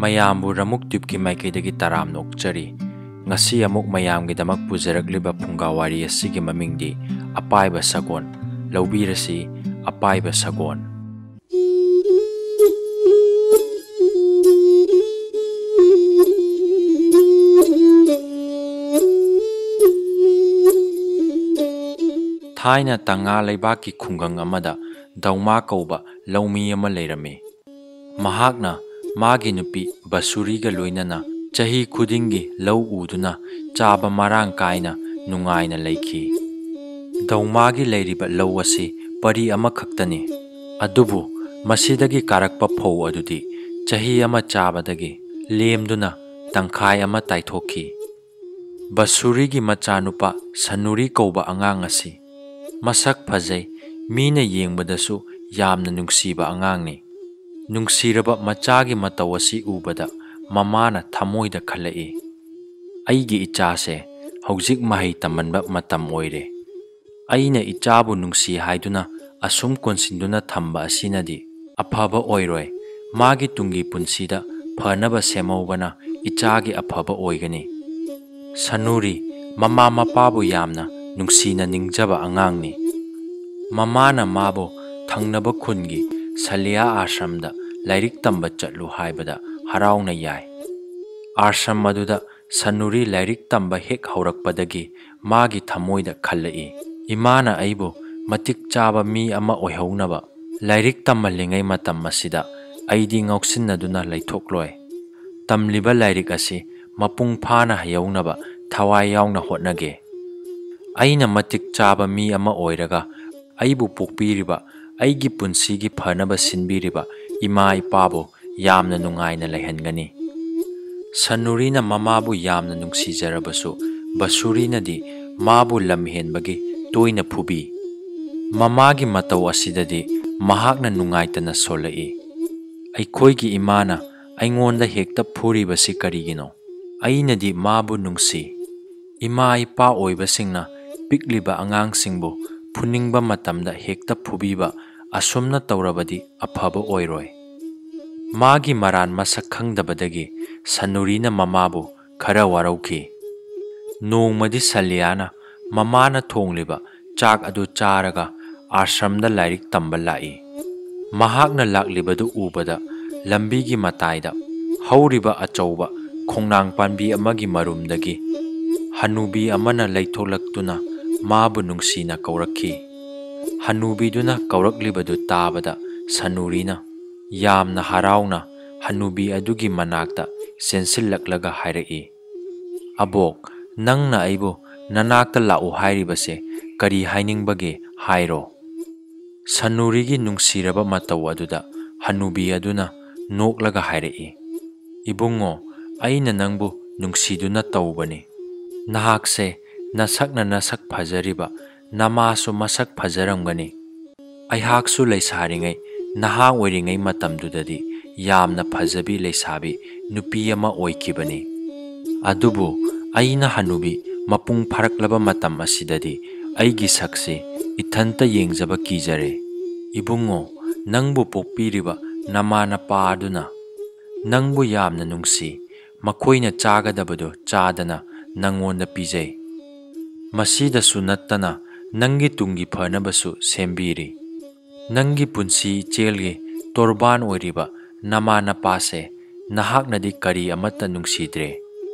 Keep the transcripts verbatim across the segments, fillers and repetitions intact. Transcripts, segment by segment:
ꯃꯌꯥꯝꯕꯨ ꯔꯃꯨꯛ ꯇ꯭ꯌꯨꯕꯀꯤ ꯃꯥꯏꯀꯩꯗꯒꯤ ꯇꯔꯥꯝꯅ ꯑꯣꯛꯆꯔꯤ꯫ ꯉꯁꯤ ꯑꯃꯨꯛ ꯃꯌꯥꯝꯒꯤꯗꯃꯛ ꯄꯨꯖꯔꯛꯂꯤꯕ ꯐꯨꯡꯒꯥ ꯋꯥꯔꯤ ꯑꯁꯤꯒꯤ ꯃꯃꯤꯡꯗꯤ ꯑꯄꯥꯏꯕ ꯁꯒꯣꯜ꯫ ꯂꯧꯕꯤꯔꯁꯤ ꯑꯄꯥꯏꯕ ꯁꯒꯣꯜ꯫ ꯊꯥꯏꯅ ꯇꯪꯉꯥ ꯂꯩꯕꯥꯛꯀꯤ ꯈꯨꯡꯒꯪ ꯑꯃꯗ ꯗꯧꯃꯥ ꯀꯧꯕ ꯂꯧꯃꯤ ꯑꯃ ꯂꯩꯔꯝꯃꯤ꯫ ꯃꯍꯥꯛꯅ ꯃꯥꯒꯤ ꯅꯨꯄꯤ ꯕꯁꯨꯔꯤꯒ ꯂꯣꯏꯅꯅ ꯆꯍꯤ ꯈꯨꯗꯤꯡꯒꯤ ꯂꯧ ꯎꯗꯨꯅ ꯆꯥꯕ ꯃꯔꯥꯡ ꯀꯥꯏꯅ ꯅꯨꯡꯉꯥꯏꯅ ꯂꯩꯈꯤ꯫ ꯗꯧꯃꯥꯒꯤ ꯂꯩꯔꯤꯕ ꯂꯧ ꯑꯁꯤ ꯄꯔꯤ ꯑꯃꯈꯛꯇꯅꯤ꯫ ꯑꯗꯨꯕꯨ ꯃꯁꯤꯗꯒꯤ ꯀꯥꯔꯛꯄ ꯐꯧ ꯑꯗꯨꯗꯤ ꯆꯍꯤ ꯑꯃ ꯆꯥꯕꯗꯒꯤ ꯂꯦꯝꯗꯨꯅ ꯇꯪꯈꯥꯏ ꯑꯃ ꯇꯥꯏꯊꯣꯛꯈꯤ꯫ ꯕꯁꯨꯔꯤꯒꯤ ꯃꯆꯥꯅꯨꯄꯥ ꯁꯅꯨꯔꯤ ꯀꯧꯕ ꯑꯉꯥꯡ ꯑꯁꯤ ꯃꯁꯛ ꯐꯖꯩ, ꯃꯤꯅ ꯌꯦꯡꯕꯗꯁꯨ ꯌꯥꯝꯅ ꯅꯨꯡꯁꯤꯕ ꯑꯉꯥꯡꯅꯤ꯫ ꯅꯨꯡꯁꯤꯔꯕ ꯃꯆꯥꯒꯤ ꯃꯇꯧ ꯑꯁꯤ ꯎꯕꯗ ꯃꯃꯥꯅ ꯊꯃꯣꯏꯗ ꯈꯜꯂꯛꯏ, "ꯑꯩꯒꯤ ꯏꯆꯥꯁꯦ ꯍꯧꯖꯤꯛ ꯃꯍꯩ ꯇꯝꯍꯟꯕ ꯃꯇꯝ ꯑꯣꯏꯔꯦ꯫ ꯑꯩꯅ ꯏꯆꯥꯕꯨ ꯅꯨꯡꯁꯤ ꯍꯥꯏꯗꯨꯅ ꯑꯁꯨꯝ ꯀꯣꯟꯁꯤꯟꯗꯨꯅ ꯊꯝꯕ ꯑꯁꯤꯅꯗꯤ ꯑꯐꯕ ꯑꯣꯏꯔꯣꯏ꯫ ꯃꯥꯒꯤ ꯇꯨꯡꯒꯤ ꯄꯨꯟꯁꯤꯗ ꯐꯅꯕ ꯁꯦꯝꯍꯧꯕꯅ ꯏꯆꯥꯒꯤ ꯑꯐꯕ ꯑꯣꯏꯒꯅꯤ꯫" ꯁꯅꯨꯔꯤ ꯃꯃꯥ ꯃꯄꯥꯕꯨ ꯌꯥꯝꯅ ꯅꯨꯡꯁꯤꯅ ꯅꯤꯡꯖꯕ ꯑꯉꯥꯡꯅꯤ꯫ ꯃꯃꯥꯅ ꯃꯥꯕꯨ ꯊꯪꯅꯕ ꯈꯨꯟꯒꯤ ꯁꯂꯤꯌꯥ ꯑꯥꯁ꯭ꯔꯝꯗ ꯂꯥꯏꯔꯤꯛ ꯇꯝꯕ ꯆꯠꯂꯨ ꯍꯥꯏꯕꯗ ꯍꯔꯥꯎꯅ ꯌꯥꯏ꯫ ꯑꯥꯁ꯭ꯔꯝ ꯑꯗꯨꯗ ꯁꯅꯨꯔꯤ ꯂꯥꯏꯔꯤꯛ ꯇꯝꯕ ꯍꯦꯛ ꯍꯧꯔꯛꯄꯗꯒꯤ ꯃꯥꯒꯤ ꯊꯃꯣꯏꯗ ꯈꯜꯂꯛꯏ, "ꯏꯃꯥꯅ ꯑꯩꯕꯨ ꯃꯇꯤꯛ ꯆꯥꯕ ꯃꯤ ꯑꯃ ꯑꯣꯏꯍꯧꯅꯕ ꯂꯥꯏꯔꯤꯛ ꯇꯝꯍꯜꯂꯤꯉꯩ ꯃꯇꯝ ꯑꯁꯤꯗ ꯑꯩꯗꯤ ꯉꯥꯎꯁꯤꯟꯅꯗꯨꯅ ꯂꯩꯊꯣꯛꯂꯣꯏ꯫ ꯇꯝꯂꯤꯕ ꯂꯥꯏꯔꯤꯛ ꯑꯁꯤ ꯃꯄꯨꯡ ꯐꯥꯅ ꯍꯩꯍꯧꯅꯕ ꯊꯋꯥꯏ ꯌꯥꯎꯅ ꯍꯣꯠꯅꯒꯦ꯫ ꯑꯩꯅ ꯃꯇꯤꯛ ꯆꯥꯕ ꯃꯤ ꯑꯃ ꯑꯣꯏꯔꯒ ꯑꯩꯕꯨ ꯄꯣꯛꯄꯤꯔꯤꯕ, ꯑꯩꯒꯤ ꯄꯨꯟꯁꯤꯒꯤ ꯐꯅꯕ ꯁꯤꯟꯕꯤꯔꯤꯕ ꯏꯃꯥ ꯏꯄꯥꯕꯨ ꯌꯥꯝꯅ ꯅꯨꯡꯉꯥꯏꯅ ꯂꯩꯍꯟꯒꯅꯤ꯫" ꯁꯅꯨꯔꯤꯅ ꯃꯃꯥꯕꯨ ꯌꯥꯝꯅ ꯅꯨꯡꯁꯤꯖꯔꯕꯁꯨ ꯕꯁꯨꯔꯤꯅꯗꯤ ꯃꯥꯕꯨ ꯂꯝꯍꯦꯟꯕꯒꯤ ꯇꯣꯏꯅ ꯐꯨꯕꯤ꯫ ꯃꯃꯥꯒꯤ ꯃꯇꯧ ꯑꯁꯤꯗꯗꯤ ꯃꯍꯥꯛꯅ ꯅꯨꯡꯉꯥꯏꯇꯅ ꯁꯣꯜꯂꯛꯏ, "ꯑꯩꯈꯣꯏꯒꯤ ꯏꯃꯥꯅ ꯑꯩꯉꯣꯟꯗ ꯍꯦꯛꯇ ꯐꯨꯔꯤꯕꯁꯤ ꯀꯔꯤꯒꯤꯅꯣ? ꯑꯩꯅꯗꯤ ꯃꯥꯕꯨ ꯅꯨꯡꯁꯤ꯫ ꯏꯃꯥ ꯏꯄꯥ ꯑꯣꯏꯕꯁꯤꯡꯅ ꯄꯤꯛꯂꯤꯕ ꯑꯉꯥꯡꯁꯤꯡꯕꯨ ꯐꯨꯅꯤꯡꯕ ꯃꯇꯝꯗ ꯍꯦꯛꯇ ꯐꯨꯕꯤꯕ, ꯑꯁꯨꯝꯅ ꯇꯧꯔꯕꯗꯤ ꯑꯐꯕ ꯑꯣꯏꯔꯣꯏ꯫" ꯃꯥꯒꯤ ꯃꯔꯥꯟ ꯃꯁꯛ ꯈꯪꯗꯕꯗꯒꯤ ꯁꯅꯨꯔꯤꯅ ꯃꯃꯥꯕꯨ ꯈꯔ ꯋꯥꯔꯧꯈꯤ꯫ ꯅꯣꯡꯃꯗꯤ ꯁꯂꯤꯌꯥꯅ ꯃꯃꯥꯅ ꯊꯣꯡꯂꯤꯕ ꯆꯥꯛ ꯑꯗꯨ ꯆꯥꯔꯒ ꯑꯥꯁ꯭ꯔꯝꯗ ꯂꯥꯏꯔꯤꯛ ꯇꯝꯕ ꯂꯥꯛꯏ꯫ ꯃꯍꯥꯛꯅ ꯂꯥꯛꯂꯤꯕꯗꯨ ꯎꯕꯗ ꯂꯝꯕꯤꯒꯤ ꯃꯇꯥꯏꯗ ꯍꯧꯔꯤꯕ ꯑꯆꯧꯕ ꯈꯣꯡꯅꯥꯡ ꯄꯥꯝꯕꯤ ꯑꯃꯒꯤ ꯃꯔꯨꯝꯗꯒꯤ ꯍꯅꯨꯕꯤ ꯑꯃꯅ ꯂꯩꯊꯣꯛꯂꯛꯇꯨꯅ ꯃꯥꯕꯨ ꯅꯨꯡꯁꯤꯅ ꯀꯧꯔꯛꯈꯤ꯫ ꯍꯅꯨꯕꯤꯗꯨꯅ ꯀꯧꯔꯛꯂꯤꯕꯗꯨ ꯇꯥꯕꯗ ꯁꯅꯨꯔꯤꯅ ꯌꯥꯝꯅ ꯍꯔꯥꯎꯅ ꯍꯅꯨꯕꯤ ꯑꯗꯨꯒꯤ ꯃꯅꯥꯛꯇ ꯆꯦꯟꯁꯤꯜꯂꯛꯂꯒ ꯍꯥꯏꯔꯛꯏ, "ꯑꯕꯣꯛ, ꯅꯪꯅ ꯑꯩꯕꯨ ꯅꯅꯥꯛꯇ ꯂꯥꯛꯎ ꯍꯥꯏꯔꯤꯕꯁꯦ ꯀꯔꯤ ꯍꯥꯏꯅꯤꯡꯕꯒꯦ ꯍꯥꯏꯔꯣ?" ꯁꯅꯨꯔꯤꯒꯤ ꯅꯨꯡꯁꯤꯔꯕ ꯃꯇꯧ ꯑꯗꯨꯗ ꯍꯅꯨꯕꯤ ꯑꯗꯨꯅ ꯅꯣꯛꯂꯒ ꯍꯥꯏꯔꯛꯏ, "ꯏꯕꯨꯡꯉꯣ, ꯑꯩꯅ ꯅꯪꯕꯨ ꯅꯨꯡꯁꯤꯗꯨꯅ ꯇꯧꯕꯅꯤ꯫ ꯅꯍꯥꯛꯁꯦ ꯅꯁꯛꯅ ꯅꯁꯛ ꯐꯖꯔꯤꯕ, ꯅꯃꯥꯁꯨ ꯃꯁꯛ ꯐꯖꯔꯝꯒꯅꯤ꯫ ꯑꯩꯍꯥꯛꯁꯨ ꯂꯩꯁꯥꯔꯤꯉꯩ, ꯅꯍꯥ ꯑꯣꯏꯔꯤꯉꯩ ꯃꯇꯝꯗꯨꯗꯗꯤ ꯌꯥꯝꯅ ꯐꯖꯕꯤ ꯂꯩꯁꯥꯕꯤ ꯅꯨꯄꯤ ꯑꯃ ꯑꯣꯏꯈꯤꯕꯅꯤ꯫ ꯑꯗꯨꯕꯨ ꯑꯩꯅ ꯍꯅꯨꯕꯤ ꯃꯄꯨꯡ ꯐꯥꯔꯛꯂꯕ ꯃꯇꯝ ꯑꯁꯤꯗꯗꯤ ꯑꯩꯒꯤ ꯁꯛꯁꯤ ꯏꯊꯟꯇ ꯌꯦꯡꯖꯕ ꯀꯤꯖꯔꯦ꯫ ꯏꯕꯨꯡꯉꯣ, ꯅꯪꯕꯨ ꯄꯣꯛꯄꯤꯔꯤꯕ ꯅꯃꯥ ꯅꯄꯥ ꯑꯗꯨꯅ ꯅꯪꯕꯨ ꯌꯥꯝꯅ ꯅꯨꯡꯁꯤ, ꯃꯈꯣꯏꯅ ꯆꯥꯒꯗꯕꯗꯨ ꯆꯥꯗꯅ ꯅꯪꯉꯣꯟꯗ ꯄꯤꯖꯩ꯫ ꯃꯁꯤꯗꯁꯨ ꯅꯠꯇꯅ ꯅꯪꯒꯤ ꯇꯨꯡꯒꯤ ꯐꯅꯕꯁꯨ ꯁꯦꯝꯕꯤꯔꯤ꯫ ꯅꯪꯒꯤ ꯄꯨꯟꯁꯤ ꯏꯆꯦꯜꯒꯤ ꯇꯣꯔꯕꯥꯟ ꯑꯣꯏꯔꯤꯕ ꯅꯃꯥ ꯅꯄꯥꯁꯦ ꯅꯍꯥꯛꯅꯗꯤ ꯀꯔꯤ ꯑꯃꯠꯇ ꯅꯨꯡꯁꯤꯗ꯭ꯔꯦ꯫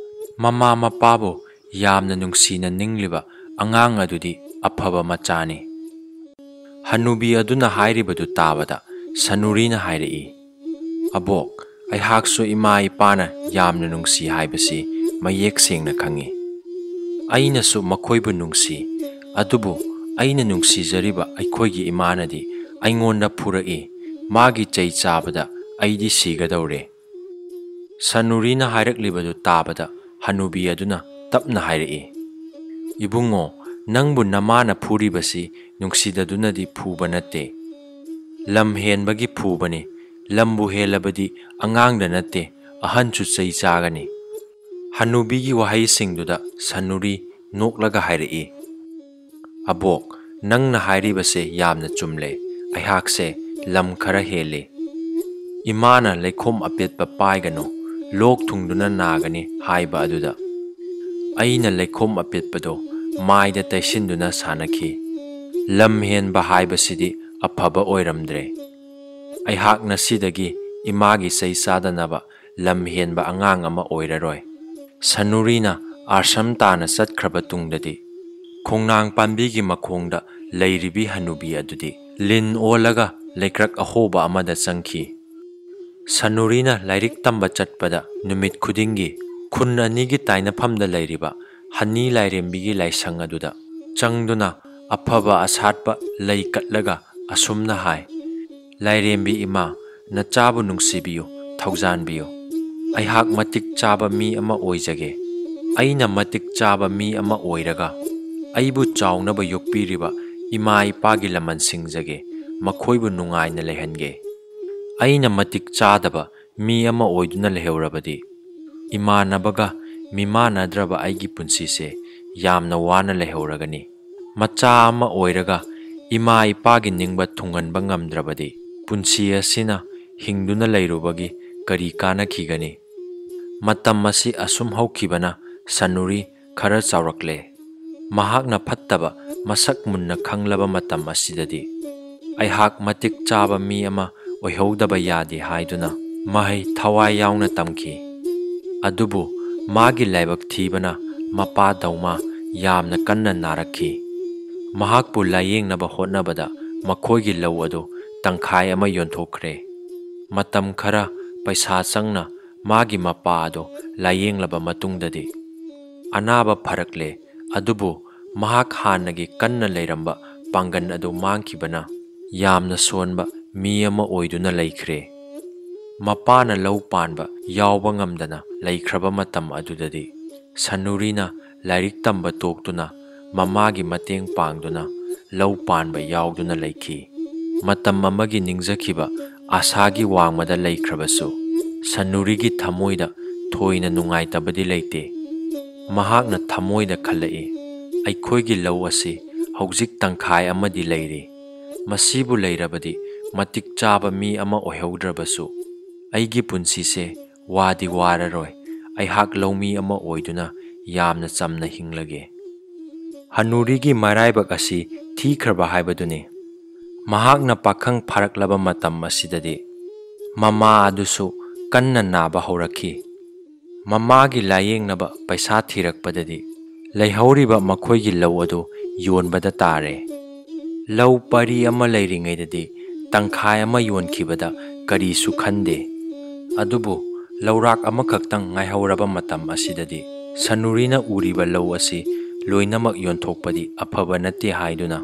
ꯃꯃꯥ ꯃꯄꯥꯕꯨ ꯌꯥꯝꯅ ꯅꯨꯡꯁꯤꯅ ꯅꯤꯡꯂꯤꯕ ꯑꯉꯥꯡ ꯑꯗꯨꯗꯤ ꯑꯐꯕ ꯃꯆꯥꯅꯤ꯫" ꯍꯅꯨꯕꯤ ꯑꯗꯨꯅ ꯍꯥꯏꯔꯤꯕꯗꯨ ꯇꯥꯕꯗ ꯁꯅꯨꯔꯤꯅ ꯍꯥꯏꯔꯛꯏ, "ꯑꯕꯣꯛ, ꯑꯩꯍꯥꯛꯁꯨ ꯏꯃꯥ ꯏꯄꯥꯅ ꯌꯥꯝꯅ ꯅꯨꯡꯁꯤ ꯍꯥꯏꯕꯁꯤ ꯃꯌꯦꯛ ꯁꯦꯡꯅ ꯈꯪꯏ꯫ ꯑꯩꯅꯁꯨ ꯃꯈꯣꯏꯕꯨ ꯅꯨꯡꯁꯤ, ꯑꯗꯨꯕꯨ ꯑꯩꯅ ꯅꯨꯡꯁꯤꯖꯔꯤꯕ ꯑꯩꯈꯣꯏꯒꯤ ꯏꯃꯥꯅꯗꯤ ꯑꯩꯉꯣꯟꯗ ꯐꯨꯔꯛꯏ꯫ ꯃꯥꯒꯤ ꯆꯩ ꯆꯥꯕꯗ ꯑꯩꯗꯤ ꯁꯤꯒꯗꯧꯔꯦ꯫" ꯁꯅꯨꯔꯤꯅ ꯍꯥꯏꯔꯛꯂꯤꯕꯗꯨ ꯇꯥꯕꯗ ꯍꯅꯨꯕꯤ ꯑꯗꯨꯅ ꯇꯞꯅ ꯍꯥꯏꯔꯛꯏ, "ꯏꯕꯨꯡꯉꯣ, ꯅꯪꯕꯨ ꯅꯃꯥꯅ ꯐꯨꯔꯤꯕꯁꯤ ꯅꯨꯡꯁꯤꯗꯗꯨꯅꯗꯤ ꯐꯨꯕ ꯅꯠꯇꯦ꯫ ꯂꯝ ꯍꯦꯟꯕꯒꯤ ꯐꯨꯕꯅꯤ꯫ ꯂꯝꯕꯨ ꯍꯦꯜꯂꯕꯗꯤ ꯑꯉꯥꯡꯗ ꯅꯠꯇꯦ, ꯑꯍꯟꯁꯨ ꯆꯩ ꯆꯥꯒꯅꯤ꯫" ꯍꯅꯨꯕꯤꯒꯤ ꯋꯥꯍꯩꯁꯤꯡꯗꯨꯗ ꯁꯅꯨꯔꯤ ꯅꯣꯛꯂꯒ ꯍꯥꯏꯔꯛꯏ, "ꯑꯕꯣꯛ, ꯅꯪꯅ ꯍꯥꯏꯔꯤꯕꯁꯦ ꯌꯥꯝꯅ ꯆꯨꯝꯂꯦ꯫ ꯑꯩꯍꯥꯛꯁꯦ ꯂꯝ ꯈꯔ ꯍꯦꯜꯂꯤ꯫ ꯏꯃꯥꯅ ꯂꯩꯈꯣꯝ ꯑꯄꯦꯠꯄ ꯄꯥꯏꯒꯅꯨ, ꯂꯣꯛ ꯊꯨꯡꯗꯨꯅ ꯅꯥꯒꯅꯤ ꯍꯥꯏꯕ ꯑꯗꯨꯗ ꯑꯩꯅ ꯂꯩꯈꯣꯝ ꯑꯄꯦꯠꯄꯗꯣ ꯃꯥꯏꯗ ꯇꯩꯁꯤꯟꯗꯨꯅ ꯁꯥꯟꯅꯈꯤ꯫ ꯂꯝ ꯍꯦꯟꯕ ꯍꯥꯏꯕꯁꯤꯗꯤ ꯑꯐꯕ ꯑꯣꯏꯔꯝꯗ꯭ꯔꯦ꯫ ꯑꯩꯍꯥꯛ ꯉꯁꯤꯗꯒꯤ ꯏꯃꯥꯒꯤ ꯆꯩ ꯆꯥꯗꯅꯕ ꯂꯝ ꯍꯦꯟꯕ ꯑꯉꯥꯡ ꯑꯃ ꯑꯣꯏꯔꯔꯣꯏ꯫ ꯁꯅꯨꯔꯤꯅ ꯑꯥꯁ꯭ꯔꯝ ꯇꯥꯅ ꯆꯠꯈ꯭ꯔꯕ ꯇꯨꯡꯗꯗꯤ, ꯈꯣꯡꯅꯥꯡ ꯄꯥꯝꯕꯤꯒꯤ ꯃꯈꯣꯡꯗ ꯂꯩꯔꯤꯕꯤ ꯍꯅꯨꯕꯤ ꯑꯗꯨꯗꯤ ꯂꯤꯟ ꯑꯣꯜꯂꯒ ꯂꯩꯀ꯭ꯔꯛ ꯑꯍꯣꯕ ꯑꯃꯗ ꯆꯪꯈꯤ꯫ ꯁꯅꯨꯔꯤꯅ ꯂꯥꯏꯔꯤꯛ ꯇꯝꯕ ꯆꯠꯄꯗ ꯅꯨꯃꯤꯠ ꯈꯨꯗꯤꯡꯒꯤ ꯈꯨꯟ ꯑꯅꯤꯒꯤ ꯇꯥꯏꯅꯐꯝꯗ ꯂꯩꯔꯤꯕ ꯍꯅꯤ ꯂꯥꯏꯔꯦꯝꯕꯤꯒꯤ ꯂꯥꯏꯁꯪ ꯑꯗꯨꯗ ꯆꯪꯗꯨꯅ ꯑꯐꯕ ꯑꯁꯥꯠꯄ ꯂꯩ ꯀꯠꯂꯒ ꯑꯁꯨꯝꯅ ꯍꯥꯏ, "ꯂꯥꯏꯔꯦꯝꯕꯤ ꯏꯃꯥ, ꯅꯆꯥꯕꯨ ꯅꯨꯡꯁꯤꯕꯤꯌꯨ, ꯊꯧꯖꯥꯟꯕꯤꯌꯨ꯫ ꯑꯩꯍꯥꯛ ꯃꯇꯤꯛ ꯆꯥꯕ ꯃꯤ ꯑꯃ ꯑꯣꯏꯖꯒꯦ꯫ ꯑꯩꯅ ꯃꯇꯤꯛ ꯆꯥꯕ ꯃꯤ ꯑꯃ ꯑꯣꯏꯔꯒ ꯑꯩꯕꯨ ꯆꯥꯎꯅꯕ ꯌꯣꯛꯄꯤꯔꯤꯕ ꯏꯃꯥ ꯏꯄꯥꯒꯤ ꯂꯃꯟ ꯁꯤꯡꯖꯒꯦ, ꯃꯈꯣꯏꯕꯨ ꯅꯨꯡꯉꯥꯏꯅ ꯂꯩꯍꯟꯒꯦ꯫ ꯑꯩꯅ ꯃꯇꯤꯛ ꯆꯥꯗꯕ ꯃꯤ ꯑꯃ ꯑꯣꯏꯗꯨꯅ ꯂꯩꯍꯧꯔꯕꯗꯤ, ꯏꯃꯥꯟꯅꯕꯒ ꯃꯤꯃꯥꯟꯅꯗ꯭ꯔꯕ ꯑꯩꯒꯤ ꯄꯨꯟꯁꯤꯁꯦ ꯌꯥꯝꯅ ꯋꯥꯅ ꯂꯩꯍꯧꯔꯒꯅꯤ꯫ ꯃꯆꯥ ꯑꯃ ꯑꯣꯏꯔꯒ ꯏꯃꯥ ꯏꯄꯥꯒꯤ ꯅꯤꯡꯕ ꯊꯨꯡꯍꯟꯕ ꯉꯝꯗ꯭ꯔꯕꯗꯤ, ꯄꯨꯟꯁꯤ ꯑꯁꯤꯅ ꯍꯤꯡꯗꯨꯅ ꯂꯩꯔꯨꯕꯒꯤ ꯀꯔꯤ ꯀꯥꯟꯅꯈꯤꯒꯅꯤ?" ꯃꯇꯝ ꯑꯁꯤ ꯑꯁꯨꯝ ꯍꯧꯈꯤꯕꯅ ꯁꯅꯨꯔꯤ ꯈꯔ ꯆꯥꯎꯔꯛꯂꯦ꯫ ꯃꯍꯥꯛꯅ ꯐꯠꯇꯕ ꯃꯁꯛ ꯃꯨꯟꯅ ꯈꯪꯂꯕ ꯃꯇꯝ ꯑꯁꯤꯗꯗꯤ, "ꯑꯩꯍꯥꯛ ꯃꯇꯤꯛ ꯆꯥꯕ ꯃꯤ ꯑꯃ ꯑꯣꯏꯍꯧꯗꯕ ꯌꯥꯗꯦ" ꯍꯥꯏꯗꯨꯅ ꯃꯍꯩ ꯊꯋꯥꯏ ꯌꯥꯎꯅ ꯇꯝꯈꯤ꯫ ꯑꯗꯨꯕꯨ ꯃꯥꯒꯤ ꯂꯥꯏꯕꯛ ꯊꯤꯕꯅ ꯃꯄꯥ ꯗꯧꯃꯥ ꯌꯥꯝꯅ ꯀꯟꯅ ꯅꯥꯔꯛꯈꯤ꯫ ꯃꯍꯥꯛꯄꯨ ꯂꯥꯌꯦꯡꯅꯕ ꯍꯣꯠꯅꯕꯗ ꯃꯈꯣꯏꯒꯤ ꯂꯧ ꯑꯗꯨ ꯇꯪꯈꯥꯏ ꯑꯃ ꯌꯣꯟꯊꯣꯛꯈ꯭ꯔꯦ꯫ ꯃꯇꯝ ꯈꯔ ꯄꯩꯁꯥ ꯆꯪꯅ ꯃꯥꯒꯤ ꯃꯄꯥ ꯑꯗꯨ ꯂꯥꯌꯦꯡꯂꯕ ꯃꯇꯨꯡꯗꯗꯤ, ꯑꯅꯥꯕ ꯐꯔꯛꯂꯦ, ꯑꯗꯨꯕꯨ ꯃꯍꯥꯛ ꯍꯥꯟꯅꯒꯤ ꯀꯟꯅ ꯂꯩꯔꯝꯕ ꯄꯥꯡꯒꯜ ꯑꯗꯨ ꯃꯥꯡꯈꯤꯕꯅ ꯌꯥꯝꯅ ꯁꯣꯟꯕ ꯃꯤ ꯑꯃ ꯑꯣꯏꯗꯨꯅ ꯂꯩꯈ꯭ꯔꯦ꯫ ꯃꯄꯥꯅ ꯂꯧ ꯄꯥꯟꯕ ꯌꯥꯎꯕ ꯉꯝꯗꯅ ꯂꯩꯈ꯭ꯔꯕ ꯃꯇꯝ ꯑꯗꯨꯗꯗꯤ, ꯁꯅꯨꯔꯤꯅ ꯂꯥꯏꯔꯤꯛ ꯇꯝꯕ ꯇꯣꯛꯇꯨꯅ ꯃꯃꯥꯒꯤ ꯃꯇꯦꯡ ꯄꯥꯡꯗꯨꯅ ꯂꯧ ꯄꯥꯟꯕ ꯌꯥꯎꯗꯨꯅ ꯂꯩꯈꯤ꯫ ꯃꯇꯝ ꯑꯃꯒꯤ ꯅꯤꯡꯖꯈꯤꯕ ꯑꯥꯁꯥꯒꯤ ꯋꯥꯡꯃꯗ ꯂꯩꯈ꯭ꯔꯕꯁꯨ, ꯁꯅꯨꯔꯤꯒꯤ ꯊꯃꯣꯏꯗ ꯊꯣꯏꯅ ꯅꯨꯡꯉꯥꯏꯇꯕꯗꯤ ꯂꯩꯇꯦ꯫ ꯃꯍꯥꯛꯅ ꯊꯃꯣꯏꯗ ꯈꯜꯂꯛꯏ, "ꯑꯩꯈꯣꯏꯒꯤ ꯂꯧ ꯑꯁꯤ ꯍꯧꯖꯤꯛ ꯇꯪꯈꯥꯏ ꯑꯃꯗꯤ ꯂꯩꯔꯤ꯫ ꯃꯁꯤꯕꯨ ꯂꯩꯔꯕꯗꯤ ꯃꯇꯤꯛ ꯆꯥꯕ ꯃꯤ ꯑꯃ ꯑꯣꯏꯍꯧꯗ꯭ꯔꯕꯁꯨ, ꯑꯩꯒꯤ ꯄꯨꯟꯁꯤꯁꯦ ꯋꯥꯗꯤ ꯋꯥꯔꯔꯣꯏ, ꯑꯩꯍꯥꯛ ꯂꯧꯃꯤ ꯑꯃ ꯑꯣꯏꯗꯨꯅ ꯌꯥꯝꯅ ꯆꯝꯅ ꯍꯤꯡꯂꯒꯦ꯫ ꯍꯅꯨꯔꯤꯒꯤ ꯃꯔꯥꯏꯕꯛ ꯑꯁꯤ ꯊꯤꯈ꯭ꯔꯕ ꯍꯥꯏꯕꯗꯨꯅꯤ꯫ ꯃꯍꯥꯛꯅ ꯄꯥꯈꯪ ꯐꯥꯔꯛꯂꯕ ꯃꯇꯝ ꯑꯁꯤꯗꯗꯤ ꯃꯃꯥ ꯑꯗꯨꯁꯨ ꯀꯟꯅ ꯅꯥꯕ ꯍꯧꯔꯛꯈꯤ꯫ ꯃꯃꯥꯒꯤ ꯂꯥꯌꯦꯡꯅꯕ ꯄꯩꯁꯥ ꯊꯤꯔꯛꯄꯗꯗꯤ ꯂꯩꯍꯧꯔꯤꯕ ꯃꯈꯣꯏꯒꯤ ꯂꯧ ꯑꯗꯨ ꯌꯣꯟꯕꯗ ꯇꯥꯔꯦ꯫ ꯂꯧ ꯄꯔꯤ ꯑꯃ ꯂꯩꯔꯤꯉꯩꯗꯗꯤ ꯇꯪꯈꯥꯏ ꯑꯃ ꯌꯣꯟꯈꯤꯕꯗ ꯀꯔꯤꯁꯨ ꯈꯟꯗꯦ꯫ ꯑꯗꯨꯕꯨ ꯂꯧꯔꯥꯛ ꯑꯃꯈꯛꯇꯪ ꯉꯥꯏꯍꯧꯔꯕ ꯃꯇꯝ ꯑꯁꯤꯗꯗꯤ ꯁꯅꯨꯔꯤꯅ ꯎꯔꯤꯕ ꯂꯧ ꯑꯁꯤ ꯂꯣꯏꯅꯃꯛ ꯌꯣꯟꯊꯣꯛꯄꯗꯤ ꯑꯐꯕ ꯅꯠꯇꯦ ꯍꯥꯏꯗꯨꯅ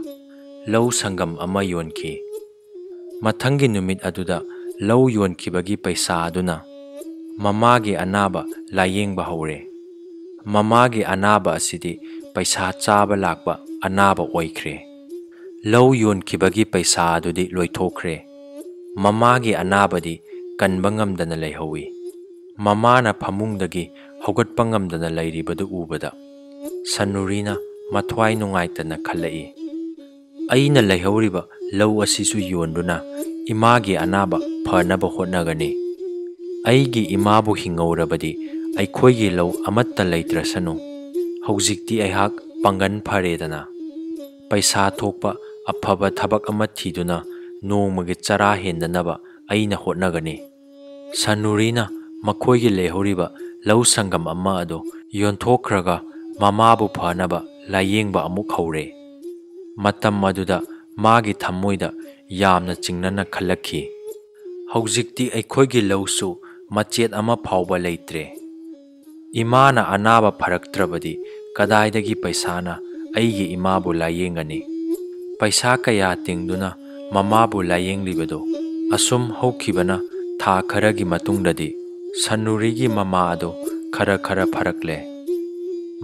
ꯂꯧ ꯁꯪꯒꯝ ꯑꯃ ꯌꯣꯟꯈꯤ꯫ ꯃꯊꯪꯒꯤ ꯅꯨꯃꯤꯠ ꯑꯗꯨꯗ ꯂꯧ ꯌꯣꯟꯈꯤꯕꯒꯤ ꯄꯩꯁꯥ ꯑꯗꯨꯅ ꯃꯃꯥꯒꯤ ꯑꯅꯥꯕ ꯂꯥꯌꯦꯡꯕ ꯍꯧꯔꯦ꯫ ꯃꯃꯥꯒꯤ ꯑꯅꯥꯕ ꯑꯁꯤꯗꯤ ꯄꯩꯁꯥ ꯆꯥꯕ ꯂꯥꯛꯄ ꯑꯅꯥꯕ ꯑꯣꯏꯈ꯭ꯔꯦ꯫ ꯂꯧ ꯌꯣꯟꯈꯤꯕꯒꯤ ꯄꯩꯁꯥ ꯑꯗꯨꯗꯤ ꯂꯣꯏꯊꯣꯛꯈ꯭ꯔꯦ꯫ ꯃꯃꯥꯒꯤ ꯑꯅꯥꯕꯗꯤ ꯀꯟꯕ ꯉꯝꯗꯅ ꯂꯩꯍꯧꯏ꯫ ꯃꯃꯥꯅ ꯐꯃꯨꯡꯗꯒꯤ ꯍꯧꯒꯠꯄ ꯉꯝꯗꯅ ꯂꯩꯔꯤꯕꯗꯨ ꯎꯕꯗ ꯁꯅꯨꯔꯤꯅ ꯃꯊ꯭ꯋꯥꯏ ꯅꯨꯡꯉꯥꯏꯇꯅ ꯈꯜꯂꯛꯏ, "ꯑꯩꯅ ꯂꯩꯍꯧꯔꯤꯕ ꯂꯧ ꯑꯁꯤꯁꯨ ꯌꯣꯟꯗꯨꯅ ꯏꯃꯥꯒꯤ ꯑꯅꯥꯕ ꯐꯅꯕ ꯍꯣꯠꯅꯒꯅꯤ꯫ ꯑꯩꯒꯤ ꯏꯃꯥꯕꯨ ꯍꯤꯡꯍꯧꯔꯕꯗꯤ ꯑꯩꯈꯣꯏꯒꯤ ꯂꯧ ꯑꯃꯠꯇ ꯂꯩꯇ꯭ꯔꯁꯅꯨ꯫ ꯍꯧꯖꯤꯛꯇꯤ ꯑꯩꯍꯥꯛ ꯄꯥꯡꯒꯟ ꯐꯔꯦꯗꯅ꯫ ꯄꯩꯁꯥ ꯊꯣꯛꯄ ꯑꯐꯕ ꯊꯕꯛ ꯑꯃ ꯊꯤꯗꯨꯅ ꯅꯣꯡꯃꯒꯤ ꯆꯔꯥ ꯍꯦꯟꯗꯅꯕ ꯑꯩꯅ ꯍꯣꯠꯅꯒꯅꯤ꯫" ꯁꯅꯨꯔꯤꯅ ꯃꯈꯣꯏꯒꯤ ꯂꯩꯍꯧꯔꯤꯕ ꯂꯧ ꯁꯪꯒꯝ ꯑꯃ ꯑꯗꯨ ꯌꯣꯟꯊꯣꯛꯈ꯭ꯔꯒ ꯃꯃꯥꯕꯨ ꯐꯅꯕ ꯂꯥꯌꯦꯡꯕ ꯑꯃꯨꯛ ꯍꯧꯔꯦ꯫ ꯃꯇꯝ ꯑꯗꯨꯗ ꯃꯥꯒꯤ ꯊꯃꯣꯏꯗ ꯌꯥꯝꯅ ꯆꯤꯡꯅꯅ ꯈꯜꯂꯛꯈꯤ, "ꯍꯧꯖꯤꯛꯇꯤ ꯑꯩꯈꯣꯏꯒꯤ ꯂꯧꯁꯨ ꯃꯆꯦꯠ ꯑꯃ ꯐꯥꯎꯕ ꯂꯩꯇ꯭ꯔꯦ꯫ ꯏꯃꯥꯅ ꯑꯅꯥꯕ ꯐꯔꯛꯇ꯭ꯔꯕꯗꯤ ꯀꯗꯥꯏꯗꯒꯤ ꯄꯩꯁꯥꯅ ꯑꯩꯒꯤ ꯏꯃꯥꯕꯨ ꯂꯥꯌꯦꯡꯒꯅꯤ?" ꯄꯩꯁꯥ ꯀꯌꯥ ꯇꯤꯡꯗꯨꯅ ꯃꯃꯥꯕꯨ ꯂꯥꯌꯦꯡꯂꯤꯕꯗꯨ ꯑꯁꯨꯝ ꯍꯧꯈꯤꯕꯅ ꯊꯥ ꯈꯔꯒꯤ ꯃꯇꯨꯡꯗꯗꯤ ꯁꯅꯨꯔꯤꯒꯤ ꯃꯃꯥ ꯑꯗꯨ ꯈꯔ ꯈꯔ ꯐꯔꯛꯂꯦ꯫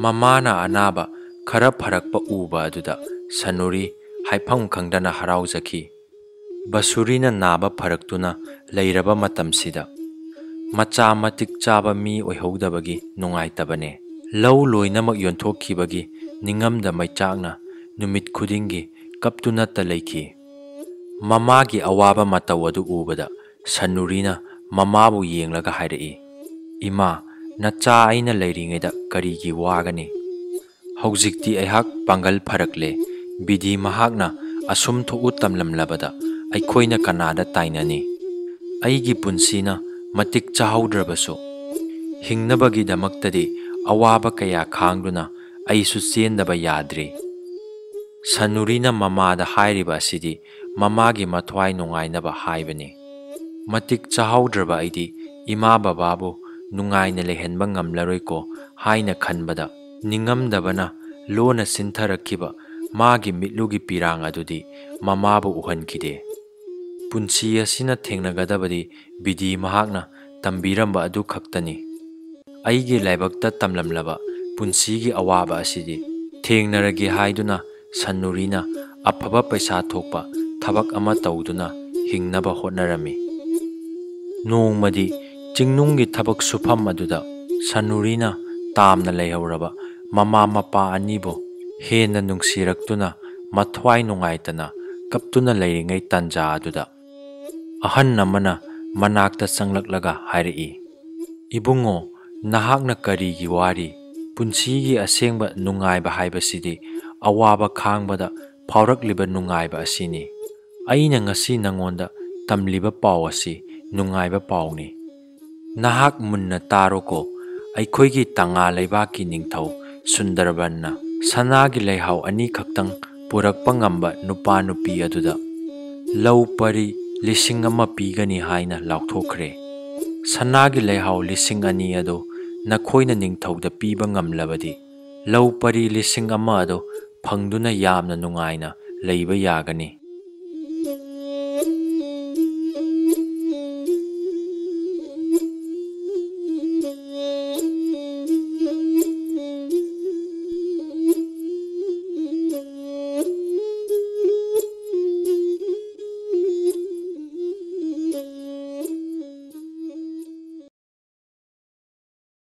ꯃꯃꯥꯅ ꯑꯅꯥꯕ ꯈꯔ ꯐꯔꯛꯄ ꯎꯕ ꯑꯗꯨꯗ ꯁꯅꯨꯔꯤ ꯍꯥꯏꯐꯝ ꯈꯪꯗꯅ ꯍꯔꯥꯎꯖꯈꯤ꯫ ꯕꯁꯨꯔꯤꯅ ꯅꯥꯕ ꯐꯔꯛꯇꯨꯅ ꯂꯩꯔꯕ ꯃꯇꯝꯁꯤꯗ ꯃꯆꯥ ꯃꯇꯤꯛ ꯆꯥꯕ ꯃꯤ ꯑꯣꯏꯍꯧꯗꯕꯒꯤ ꯅꯨꯡꯉꯥꯏꯇꯕꯅꯦ꯫ ꯂꯧ ꯂꯣꯏꯅꯃꯛ ꯌꯣꯟꯊꯣꯛꯈꯤꯕꯒꯤ ꯅꯤꯡꯉꯝꯗ ꯃꯩꯆꯥꯛꯅ ꯅꯨꯃꯤꯠ ꯈꯨꯗꯤꯡꯒꯤ ꯀꯞꯇꯨꯅꯇ ꯂꯩꯈꯤ꯫ ꯃꯃꯥꯒꯤ ꯑꯋꯥꯕ ꯃꯇꯧ ꯑꯗꯨ ꯎꯕꯗ ꯁꯅꯨꯔꯤꯅ ꯃꯃꯥꯕꯨ ꯌꯦꯡꯂꯒ ꯍꯥꯏꯔꯛꯏ, "ꯏꯃꯥ, ꯅꯆꯥ ꯑꯩꯅ ꯂꯩꯔꯤꯉꯩꯗ ꯀꯔꯤꯒꯤ ꯋꯥꯒꯅꯤ? ꯍꯧꯖꯤꯛꯇꯤ ꯑꯩꯍꯥꯛ ꯄꯥꯡꯒꯜ ꯐꯔꯛꯂꯦ꯫ ꯕꯤꯗꯤ ꯃꯍꯥꯛꯅ ꯑꯁꯨꯝ ꯊꯣꯛꯎ ꯇꯝꯂꯝꯂꯕꯗ ꯑꯩꯈꯣꯏꯅ ꯀꯅꯥꯗ ꯇꯥꯏꯅꯅꯤ? ꯑꯩꯒꯤ ꯄꯨꯟꯁꯤꯅ ꯃꯇꯤꯛ ꯆꯥꯍꯧꯗ꯭ꯔꯕꯁꯨ, ꯍꯤꯡꯅꯕꯒꯤꯗꯃꯛꯇꯗꯤ ꯑꯋꯥꯕ ꯀꯌꯥ ꯈꯥꯡꯗꯨꯅ ꯑꯩꯁꯨ ꯆꯦꯟꯗꯕ ꯌꯥꯗ꯭ꯔꯤ꯫" ꯁꯅꯨꯔꯤꯅ ꯃꯃꯥꯗ ꯍꯥꯏꯔꯤꯕ ꯑꯁꯤꯗꯤ ꯃꯃꯥꯒꯤ ꯃꯊ꯭ꯋꯥꯏ ꯅꯨꯡꯉꯥꯏꯅꯕ ꯍꯥꯏꯕꯅꯤ꯫ "ꯃꯇꯤꯛ ꯆꯥꯍꯧꯗ꯭ꯔꯕ ꯑꯩꯗꯤ ꯏꯃꯥ ꯕꯕꯥꯕꯨ ꯅꯨꯡꯉꯥꯏꯅ ꯂꯩꯍꯟꯕ ꯉꯝꯂꯔꯣꯏꯀꯣ" ꯍꯥꯏꯅ ꯈꯟꯕꯗ, ꯅꯤꯡꯉꯝꯗꯕꯅ ꯂꯣꯟꯅ ꯆꯤꯟꯊꯔꯛꯈꯤꯕ ꯃꯥꯒꯤ ꯃꯤꯠꯂꯨꯒꯤ ꯄꯤꯔꯥꯡ ꯑꯗꯨꯗꯤ ꯃꯃꯥꯕꯨ ꯎꯍꯟꯈꯤꯗꯦ꯫ ꯄꯨꯟꯁꯤ ꯑꯁꯤꯅ ꯊꯦꯡꯅꯒꯗꯕꯗꯤ ꯕꯤꯗꯤ ꯃꯍꯥꯛꯅ ꯇꯝꯕꯤꯔꯝꯕ ꯑꯗꯨ ꯈꯛꯇꯅꯤ꯫ ꯑꯩꯒꯤ ꯂꯥꯏꯕꯛꯇ ꯇꯝꯂꯝꯂꯕ ꯄꯨꯟꯁꯤꯒꯤ ꯑꯋꯥꯕ ꯑꯁꯤꯗꯤ ꯊꯦꯡꯅꯔꯒꯦ ꯍꯥꯏꯗꯨꯅ ꯁꯟꯅꯨꯔꯤꯅ ꯑꯐꯕ ꯄꯩꯁꯥ ꯊꯣꯛꯄ ꯊꯕꯛ ꯑꯃ ꯇꯧꯗꯨꯅ ꯍꯤꯡꯅꯕ ꯍꯣꯠꯅꯔꯝꯃꯤ꯫ ꯅꯣꯡꯃꯗꯤ ꯆꯤꯡꯅꯨꯡꯒꯤ ꯊꯕꯛ ꯁꯨꯐꯝ ꯑꯗꯨꯗ ꯁꯟꯅꯨꯔꯤꯅ ꯇꯥꯝꯅ ꯂꯩꯍꯧꯔꯕ ꯃꯃꯥ ꯃꯄꯥ ꯑꯅꯤꯕꯨ ꯍꯦꯟꯅ ꯅꯨꯡꯁꯤꯔꯛꯇꯨꯅ ꯃꯊ꯭ꯋꯥꯏ ꯅꯨꯡꯉꯥꯏꯇꯅ ꯀꯞꯇꯨꯅ ꯂꯩꯔꯤꯉꯩ ꯇꯥꯟꯖꯥ ꯑꯗꯨꯗ ꯑꯍꯟ ꯑꯃꯅ ꯃꯅꯥꯛꯇ ꯆꯪꯂꯛꯂꯒ ꯍꯥꯏꯔꯛꯏ, "ꯏꯕꯨꯡꯉꯣ, ꯅꯍꯥꯛꯅ ꯀꯔꯤꯒꯤ ꯋꯥꯔꯤ? ꯄꯨꯟꯁꯤꯒꯤ ꯑꯁꯦꯡꯕ ꯅꯨꯡꯉꯥꯏꯕ ꯍꯥꯏꯕꯁꯤꯗꯤ ꯑꯋꯥꯕ ꯈꯥꯡꯕꯗ ꯐꯥꯎꯔꯛꯂꯤꯕ ꯅꯨꯡꯉꯥꯏꯕ ꯑꯁꯤꯅꯤ꯫ ꯑꯩꯅ ꯉꯁꯤ ꯅꯉꯣꯟꯗ ꯇꯝꯂꯤꯕ ꯄꯥꯎ ꯑꯁꯤ ꯅꯨꯡꯉꯥꯏꯕ ꯄꯥꯎꯅꯤ꯫ ꯅꯍꯥꯛ ꯃꯨꯟꯅ ꯇꯥꯔꯣꯀꯣ, ꯑꯩꯈꯣꯏꯒꯤ ꯇꯉꯥ ꯂꯩꯕꯥꯛꯀꯤ ꯅꯤꯡꯊꯧ ꯁꯨꯟꯗꯔꯕꯟꯅ ꯁꯅꯥꯒꯤ ꯂꯩꯍꯥꯎ ꯑꯅꯤꯈꯛꯇꯪ ꯄꯨꯔꯛꯄ ꯉꯝꯕ ꯅꯨꯄꯥ ꯅꯨꯄꯤ ꯑꯗꯨꯗ ꯂꯧ ꯄꯔꯤ ꯂꯤꯁꯤꯡ ꯑꯃ ꯄꯤꯒꯅꯤ ꯍꯥꯏꯅ ꯂꯥꯎꯊꯣꯛꯈ꯭ꯔꯦ꯫ ꯁꯅꯥꯒꯤ ꯂꯩꯍꯥꯎ ꯂꯤꯁꯤꯡ ꯑꯅꯤ ꯑꯗꯨ ꯅꯈꯣꯏꯅ ꯅꯤꯡꯊꯧꯗ ꯄꯤꯕ ꯉꯝꯂꯕꯗꯤ, ꯂꯧ ꯄꯔꯤ ꯂꯤꯁꯤꯡ ꯑꯃ ꯑꯗꯨ ꯐꯪꯗꯨꯅ ꯌꯥꯝꯅ ꯅꯨꯡꯉꯥꯏꯅ ꯂꯩꯕ ꯌꯥꯒꯅꯤ꯫